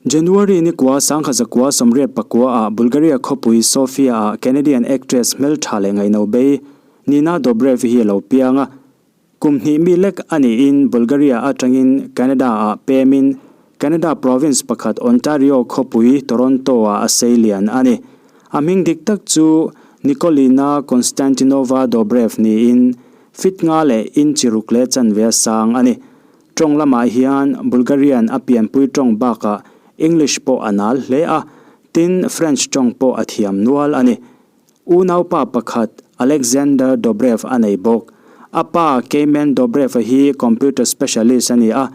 January ni kua 1989 ah Bulgaria khawpui Sofia ah Canadian actress hmeltha leh ngaihno bei Nina Dobrev hi a lo piang a. Kum hnih mi lek a niin Bulgaria atangin Canada ah pemin Canada province pakhat Ontario khawpui Toronto ah a sei lian a ni. A hming dik tak chu Nikolina Konstantinova Dobrev niin fit nga leh inchi ruk leh chanve a sang a ni. Tawng lamah hian Bulgarian a pianpui tawng bakah English pawh a nal hle a, tin French tawng pawh a thiam nual a ni. Unaupa pakhat Alexander Dobrev a nei bawk. A pa Keyman Dobrev-a hi computer specialist a ni a,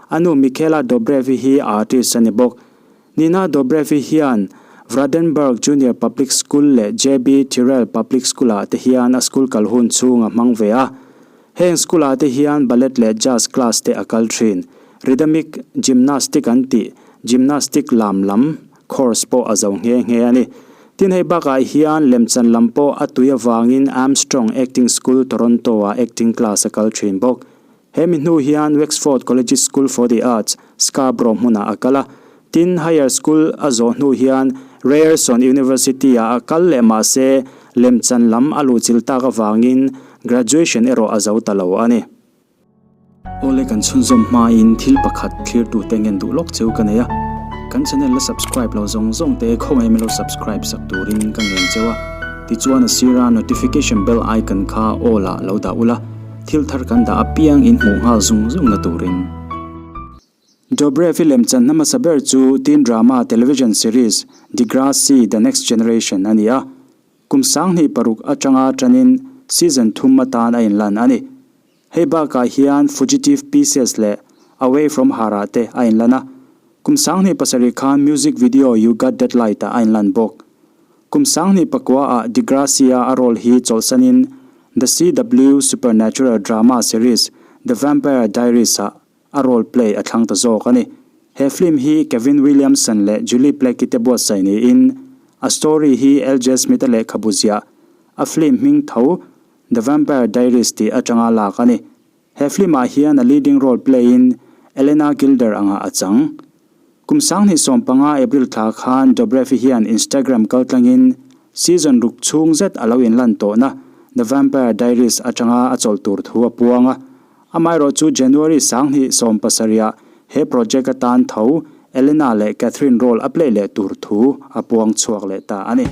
a nu Michaela Dobrev-i hi artist a ni bawk. Nina Dobrev-i hian Vradenburg Junior Public School leh JB Tyrrell Public School-ah te hian a school kal hun chhung a hmang ve a. Heng school-ah te hian ballet leh jazz class te a kal thin. Rhythmic gymnastic an tih gymnastic lam lam course pawh a zo nghe nghe a ni. Tin hei bakah hian lemchan lam pawh a tui avangin Armstrong Acting School, Toronto-ah acting class a kal thin bawk. He mi hnu hian Wexford Collegiate School for the Arts, Scarborough hmunah a kal a. Tin, higher school a zawh hnu hian Ryerson University-ah a kal leh mah se lemchan lam a luhchilh tak avangin graduation erawh a zo ta lo a ni. Awle kan chhunzawm hmain thil pakhat thlirtute ngen duh lawk cheu ka nei a, kan channel la subscribe lo zawng zawng te khawngaih milo subscribe sak turin ka ngen cheu a, tichuan a sira notification bell icon kha all ah lo dah ula. Thil thar kan dah apiang in hmuh nghal zung zung na turin. Dobrev-i lemchan hmasa ber chu teen drama television series Degrassi, The Next Generation a ni a. Kum 2006 atanga tanin season thum atan a inlan a ni. Hei bakah hian Fugitive Pieces leh Away From Her-ah te a inlan a. Kum 2007 khan music video You Got That Light-ah a inlan bawk. Kum 2009-ah Degrassi-a a role hi chawlhsanin The CW supernatural drama series The Vampire Diaries-ah a role play a thlang ta zawk a ni. He film hi Kevin Williamson leh Julie Plec-i te buatsaih niin a story hi LJ Smith-a lehkhabu ziah a film hming tho The Vampire Diaries tih atanga lak a ni. He film-ah hian a leading role play-in Elena Gilder anga a chang. Kum 2015 April thla khan Dobrev-i hian Instagram kaltlangin season ruk chhung zet a lo inlan tawhna The Vampire Diaries atanga a chawlh tur thu a puang a. Amaherawh chu January 2017-ah he project atan tho Elena leh Catherine role a play leh tur thu a puang chhuak leh ta a ni.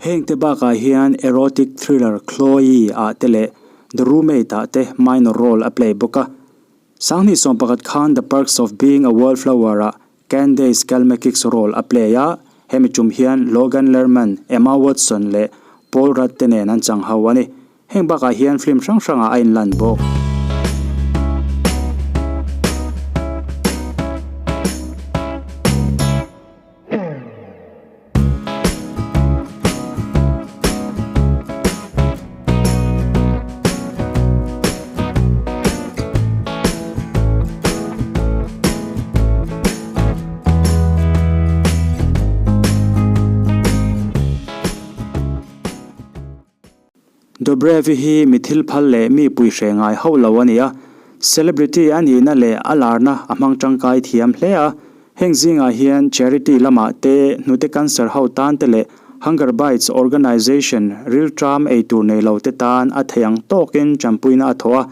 Heng te bakah hian erotic thriller Chloe ah te leh The Roommate ah te minor role a play bawk a. 2011 khan The Perks of Being a Wallflower ah Candace Calmekix role a play a, hemi tum hian Logan Lerman, Emma Watson leh Paul Rudd te nen an chang ho a ni. Heng bakah hian film hrang hrangah a inlan bawk. Dobrev-i hi mi thil phal leh mi pui hre ngai hauh lo a ni a, celebrity a nihna leh a larna a hmang tangkai thiam hle a. Heng zingah hian charity lamah te, hnute cancer ho tan te leh Hunger Bites organization rilṭam ei tur nei lo te tan a thei ang tawkin ṭanpuina a thawh a.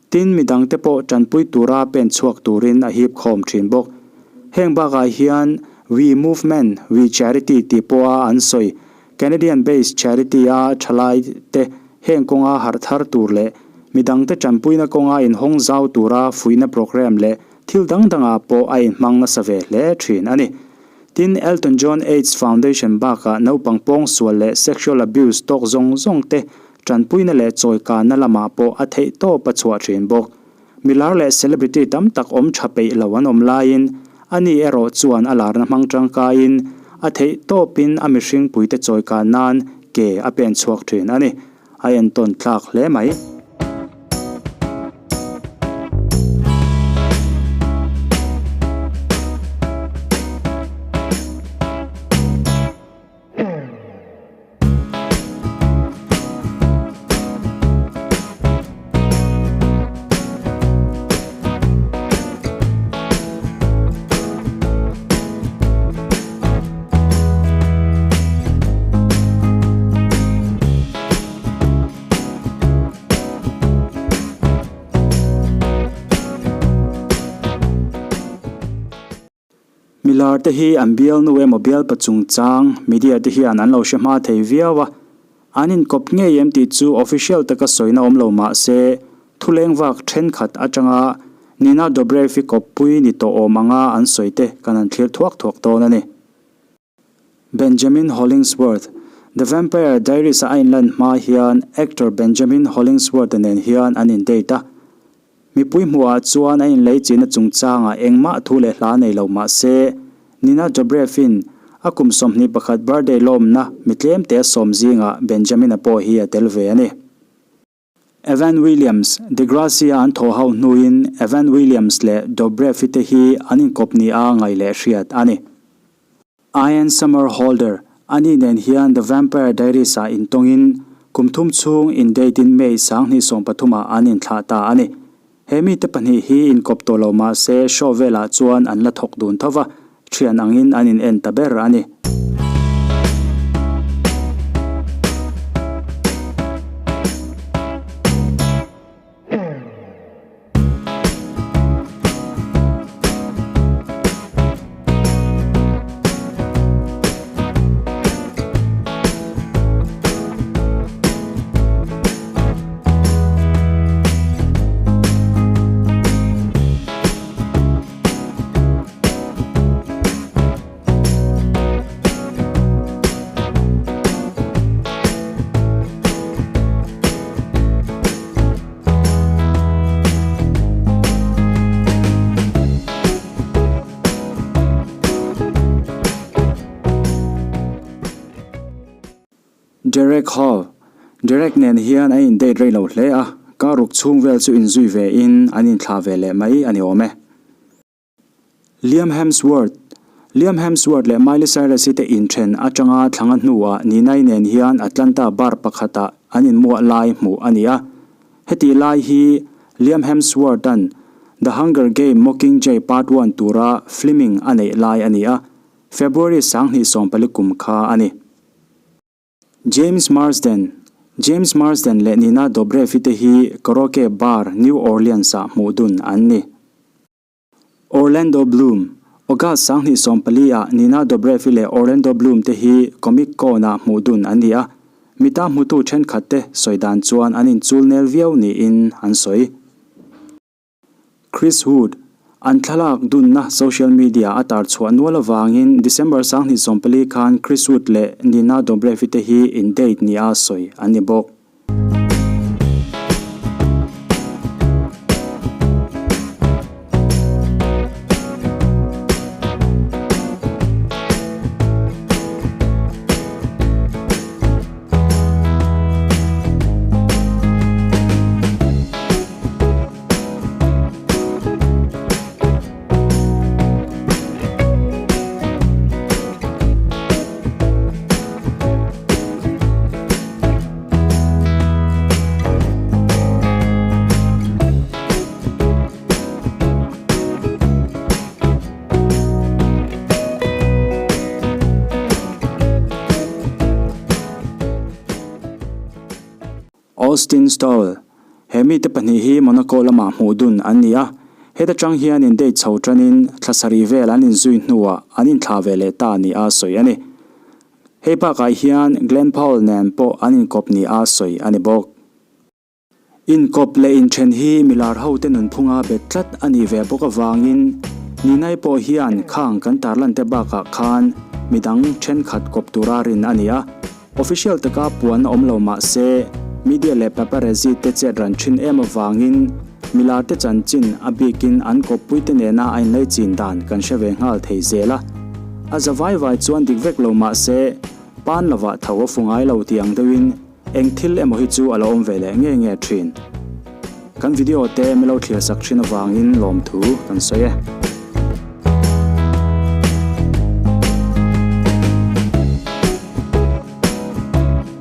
Tin, midangte pawh ṭanpui tura pen chhuak turin a hip khawm ṭhin bawk. Heng bakah hian We Movement, We Charity tih pawha an sawi Canadian based charity a thalai te heng kawnga harh thar tur leh midangte tanpuina kawnga inhawng zau tura fuihna program leh thil dang dangah pawh a inhmang nasa ve hle thin a ni. Tin, Elton John Aids Foundation bakah naupang pawngsual leh sexual abuse tawk zawng zawng te tanpuina leh chawikanna lamah pawh a theih tawp a chhuah thin bawk. Milar leh celebrity tam tak awm tha peih lo an awm laiin ani erawh chuan a larna hmang tangkaiin a theih tawpin a mihring puite chawikan nan ke a pen chhuak thin a ni. A entawn tlak hle mai. Milar te hi an bialnu emaw bialpa chungchang media te hian an lo hre hma thei viau a, an inkawp ngei em tih chu official taka sawina awm lo mah se thuleng vak thenkhat atanga Nina Dobrev-i kawppui ni tawh awm anga an sawi te kan han thlir thuak thuak dawn a ni. Benjamin Hollingsworth, The Vampire Diaries-a a inlan hma hian actor Benjamin Hollingsworth-a nen hian an in-date a. Mipui hmuhah chuan a inlei chihna chungchangah engmah thu leh hla nei lo mah se, Nina Dobrev-in a kum 21 birthday lawmna mi tlemte a sawm zingah Benjamin-a pawh hi a tel ve a ni. Evan Williams, Degrassi-a an thawh ho hnuin Evan Williams leh Dobrev-i te hi an inkawp ni a ngaih leh hriat a ni. Ian Somerhalder, ani nen hian The Vampire Diaries-ah intawngin kum thum chhung in-date-in May 2013-ah an inthlah ta a ni. He mite pahnih hi inkawp tawh lo mah se show velah chuan an la thawk dun tho va, thian angin an in en ta ber a ni. Derek Hall, Derek nen hian an in-date rei lo hle a, kar ruk chhung vel chu inzui ve in an inthlah ve leh mai a ni awm e. Liam Hemsworth, Liam Hemsworth leh Miley Cyrus-i te inthen atanga thlanga hnuah Ninai nen hian Atlanta bar pakhatah an inmuah lai hmuh a ni a. Hetih lai hi Liam Hemsworth-a'n The Hunger Game Mockingjay Part One tura filming a neih lai a ni a, February 2014 kum kha a ni. James Marsden, James Marsden leh Nina Dobrev-i te hi karaoke bar New Orleans-ah hmuh dun an ni. Orlando Bloom, August 2014 ah Nina Dobrev-i leh Orlando Bloom te hi Comic Con-ah hmuh dun an ni a, mita hmutu thenkhat te sawi dan chuan an inchul nel viau niin an sawi. Chris Wood, An thlalak dunna social media a tar chhuah nual avangin December 2014 khan Chris Wood leh Nina Dobrev-i te hi in-date nia sawi an ni bawk. Austin Stowell, He mite pahnih hi Monaco lamah hmuh dun an ni a, heta tang hian in date chho tanin thla sarih vel an inzui hnuah an inthlah ve leh ta nia sawi a ni. Hei bakah hian Glen Powell nen pawh an inkawp nia sawi a ni bawk. Inkawp leh inthen hi milar hote nunphunga bet tlat a nih ve bawk avangin. Ninai pawh hian khang kan tarlan te bakah khan midang thenkhat kawp tura rin a ni a. Official taka puan a awm lo mah se, media leh paparazzi te chet ran thin em avangin milar te chanchin a bikin an kawppui te nena a inlei chin dan kan hre ve nghal thei zel a. A za vai vai chuan dik vek lo mah se, pan lovah tho a fu ngai lo tih ang deuhin Eng thil emaw hi chu a lo awm ve leh nge nge thin. Kan video te min lo thlir sak thin avangin lawmthu kan sawi e.